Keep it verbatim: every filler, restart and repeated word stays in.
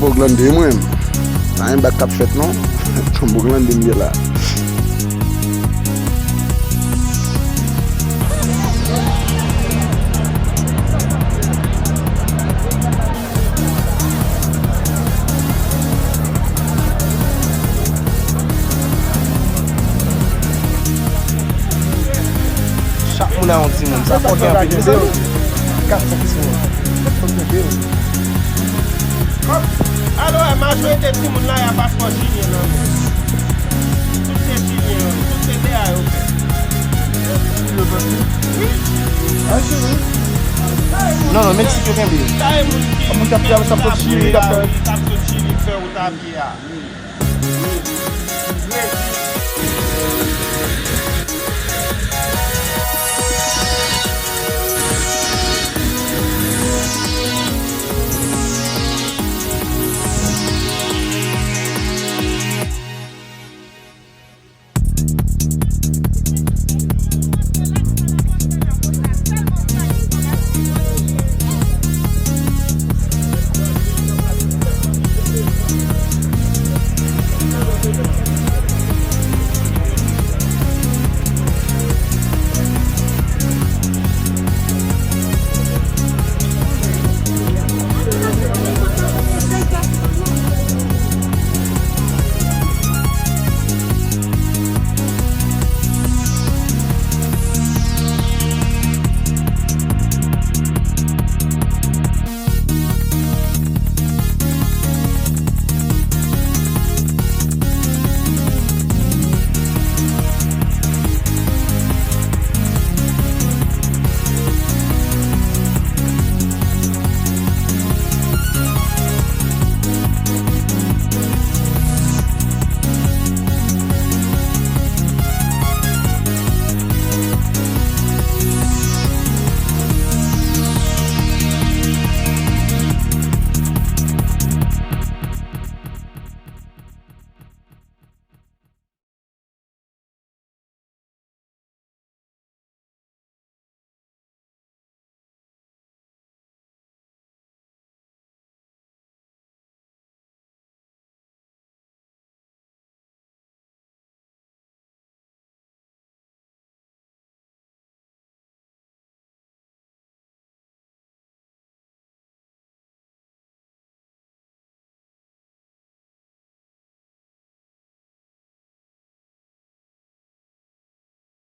Boglande mwen. Pa gen bak k ap fèt non. Boglande m ye la. Chak moun a yon timoun. Sa fòk gen anpil timoun. Kat fòk timoun. Alò, majorite timoun la, y a paspò chilyen nan men. Tout se chilyen, tout se de a yo fè. Wi. Non, non, Meksik yo kenbe. Sa e moun ki, moun k ap fè, k ap sot Chili, k ap fè, k ap sot Chili, k fè wout a pye a.